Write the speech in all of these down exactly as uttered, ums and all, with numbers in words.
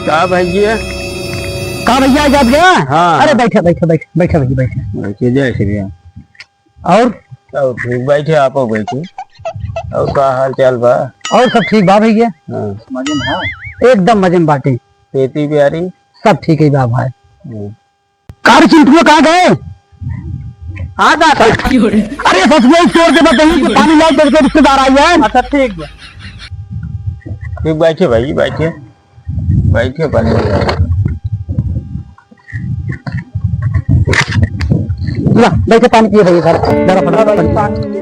का भैया? का भैया, आज आप गया? हाँ। अरे, बैठे, बैठे, बैठे, बैठे भैया, बैठे। बैठे, जय श्री राम। और? सब ठीक, बैठे, आपो बैठे। और का हाल चाल बा? और सब ठीक बा भैया। हाँ। एकदम मजे में बाटे। खेती बाड़ी? सब ठीक है बा भाई। हम्म। का रे चिंटुआ, कहाँ गए? हाँ दादा। अरे ससुआ, छोड़ के बताइए कि पानी लाओ, तेरे से रिश्तेदार आई है। अच्छा ठीक बा। ठीक, बैठे भाई, बैठे, बैठे पानी ले आओ। ला, बैठे पानी पिए भाई, इधर, जरा फटाफट पानी।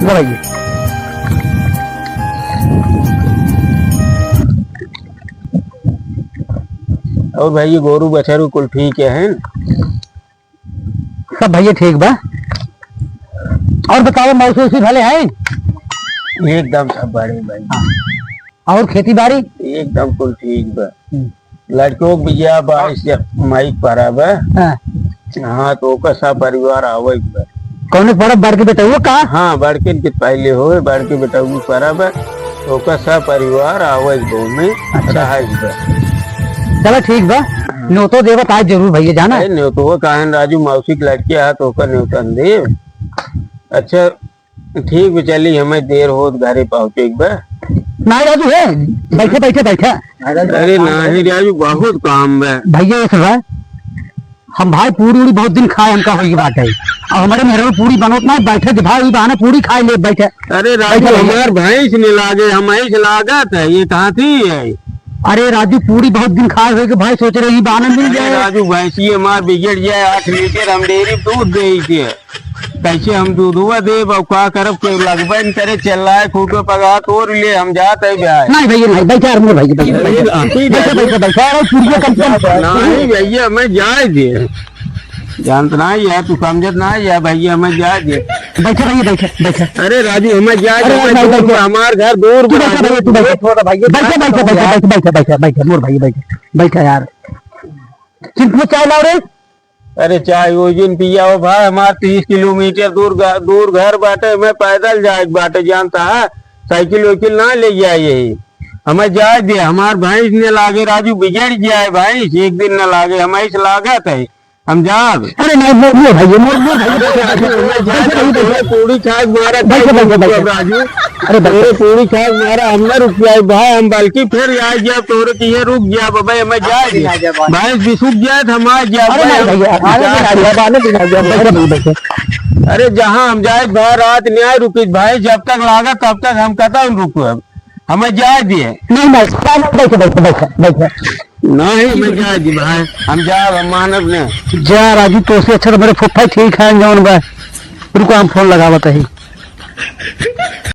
बढ़ाइए। और भाई, ये गोरू बछरू कुल ठीक है? सब भैया ठीक बा। और बताओ, मौसी उसी भले हैं? एकदम सब बड़े भाई। हाँ। और खेती बाड़ी? एकदम कुल ठीक बा। हम्म। लड़को के बियाह बा, हाँ। इस माई के परा बा। हाँ। हाँ, तो ओकर सब परिवार आवे के बा। कौने परब, बड़के बेटउआ का? हाँ, बड़के के पहले होए, बड़के बेटउआ के परा बा, तो ओकर सब परिवार आवे के बा में अच्छा। रहे के बा। चलो ठीक बा, हाँ। न्योतो देवत आज जरूर भैया, जाना। अरे न्योतो काहे न राजू, मौसी के लड़के आ तो ओकर न्योता न देव। अच्छा, ठीक बा, चली, हमें देर होत घरे पहुँचे के बा। नाहीं राजू है, बैठे, बैठे, बैठे। अरे नाहीं राजू, बहुत काम बा। भैया, ऐसे बा, हम भाई पूरी उड़ी बहुत दिन खाए, हमका होई बात है। अब हमारे मेहरारू पूरी बनत ना, बैठे दे भाई, ई बहाने पूरी खाए ले, बैठे। अरे राजू, बैठे, बैठे। हमार भैंस नहीं लागे, हम ऐसे लागत है, ये कहाँ थी है? अरे राजू, पूरी बहुत दिन खाए होई के भाई, सोच रहे ई बहाने मिल अरे जाए। राजू, भैंसी हमार बिगड़ जाए, आठ लीटर हम डेयरी दूध दे के। कैसे हम दूधवा देब, अब का करब, कोई लगबे न करे, चिल्लाए, खूंटो पगहा तोड़ ले, हम जात है ब्याह। नहीं भैया, नहीं, बैठा यार, मोर भैया, बैठा, अरे, बैठा। आती बैठा, जाइए। बैठा, बैठा, यार, और पूरी कम से कम। नहीं भैया, मैं जाए दे। जानत ना यार, तू समझत ना यार, भैया, मैं जाए दे। बैठा भैया, बैठा, बैठा। अरे राजू, हमें जाए दे, अरे, हमें नहीं, दूर बैठा। बा, हमार घर दूर तू बा, बैठा भैया, तू बैठा। छोटा भैया, बैठा, बैठा, बैठा, बैठा, बैठा, बैठा, बैठा, मोर भैया, बैठा, बैठा यार। चिंटू, चाय लाओ रे। अरे चाय ओइ दिन पिया हो भाई, हमार तीस किलोमीटर दूर ग-, दूर घर बाटे, मैं पैदल जाए के बाटे, जानता है, साइकिल वाइकिल ना ले जाए यही, हमें जाए दे, हमार भैंस न लागे राजू, बिगड़ जाए भैंस, एक दिन न लागे, हम ऐसे लागत है, हम जाब। अरे नहीं, मोर, मोर भैया, मोर, मोर भैया, अरे राजू, हमें जाए दे, बैठो, बैठो, तोरे पूरी खाए के मारा, बैठो, बैठो, बैठो। अरे बैठो। तोरे पूरी खाए के मारा, हम ना रुक जाए भाई, हम बल्कि फिर आ जाए तोरे कि ये रुक जाए, बाबा, हमें जाए दे। आ जाए, भाई। भैंस बिसुक जाए, हम आ जाए, अरे भाई, नहीं हम भैया, अरे जा- नहीं, नहीं, अरे नहीं, नहीं, अरे नहीं, बैठो। अरे जहाँ हम जाए, भर रात न्याय रुकी, भाई, जब तक लागा, तब तक हम कतौ न रुकब, हमें जाए दिए। नहीं, नहीं, बैठो, बैठो, बैठो, बैठो। नहीं, हमें जाए दी, भाई, हम जाब, हम मानब ने। जा राजू, तोसे अच्छा तो मेरे फुफ्फा ठीक है, जौन बा। रुको, हम फोन लगावत ही।